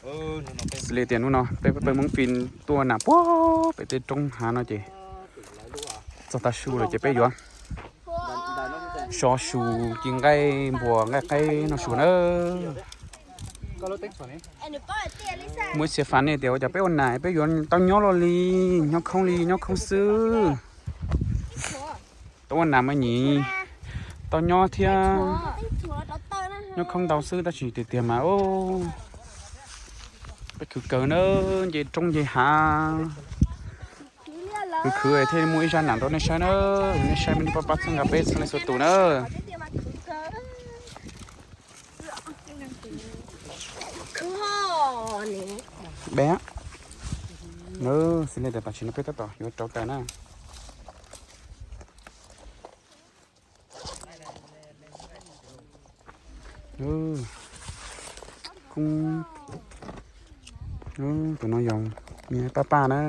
Xws li tias hnub no peb pab pawg Hmoob Fij tuaj ua nas puag pem tej roob hav no ces txog tav su lawm ces peb yuav so su ci nqaij npua nqaij qaib noj su na. Muaj ib txhia fab nej tias ua cas peb ua nas peb yuav tau nyob luaj li, nyob khoob li nyob khoob xwb. Tau ua nas mas nyim tau nyob thiab, nyob khoob ntau xwb tab sis tiag tiag mas peb khwv kawg na, nce roob nce hav. Khwv khwv thiaj muaj ib zaj nam rau nej saib na. Nej saib me nej pab pab txhawb nqa peb txhua leej txhua tus na. Be, xws li tias tam sim no peb tab tom yuav rau taws na. Koob, tus no yog me pab pab na.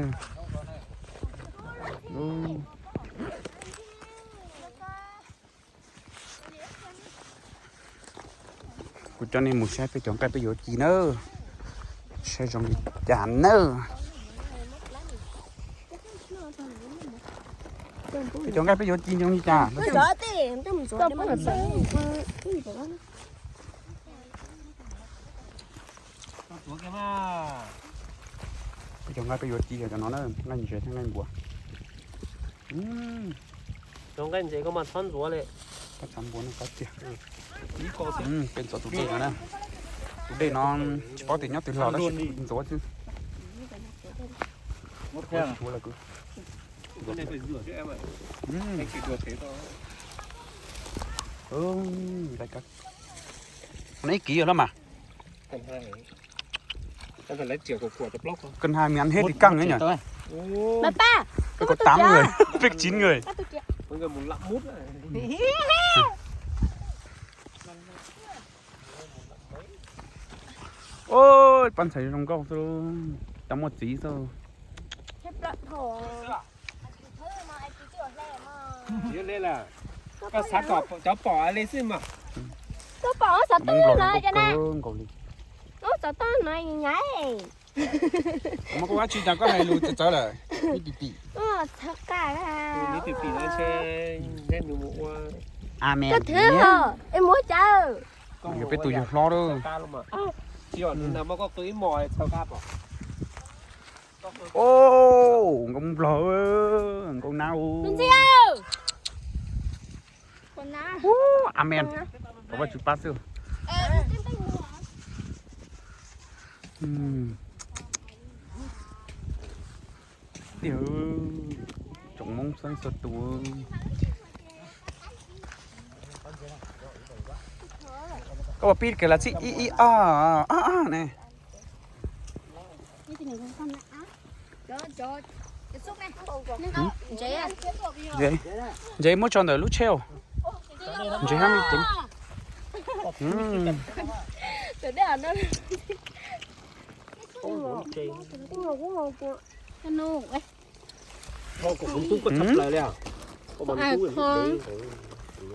Kuv coj nej mus saib peb cov nqaij peb yuav ci nawb, saib zoo li cas nawb. Peb cov nqaij peb yuav ci zoo li cas? Peb cov nqaij peb yuav ci yog cov no na, nqaij ntses thiab nqaij npua. Cov nqaij ntses koj mas txhob ntxuav li. Koj txhob npua no qab tiag. Peb ntxuav tus dej no na. Tus dej no tsis paub tias nyob twg los tab sis ntxuav xwb. Neb kiv yog lab mas. Koj hais mias hej tim kaj na nyom. Peb có tám người, peb chín người. Oj, pab ntxhais zoo nkauj xwb, tau muaj txiv xwb. Koj xav kom cov pom li xwb mas. Koj pom xov tooj no cas na? Xov tooj no nyav. Muab koj ua tsi cas koj hais lus txawv txawv lawm. Ib pim pim. Txhav qab. Ib pim pim no ntshe neb nws mus ua. Amen. Koj thwv hos es muab cawv. Yog peb tus yawg hlob lawm. Tsis yog nws na, muab koj qw ib mos txhav qab pom. Oj, nkauj nplog, nkauj nab. Amen. Thov Vajtswv pab xwb. Tiag, tsoom Hmoob xeeb txhua tus. Koj ua pib kiag los txij ib ib ob ob ne. Ntses, ntses muab tso ntawm lub tsheb. Ntses hab me ceev.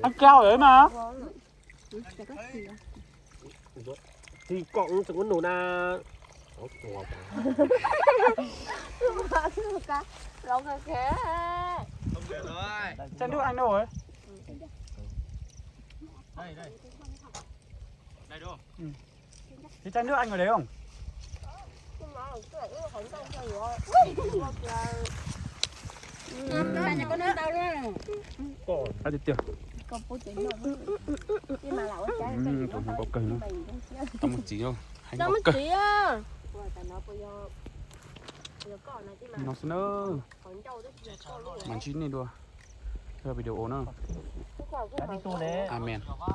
Ab, kab lawm mas. Tig koj tseem ua num na. Chai nước anh đâu rồi? Đây, đây. Đây đúng không? Ừ. Thế chai nước anh ở đấy không? Ai tiag tiag. Tus no nkauj kawg no. Tau muaj txiv no, heev nkauj kawg. No xwb na. Mas ntsib nej dua video na. Amen.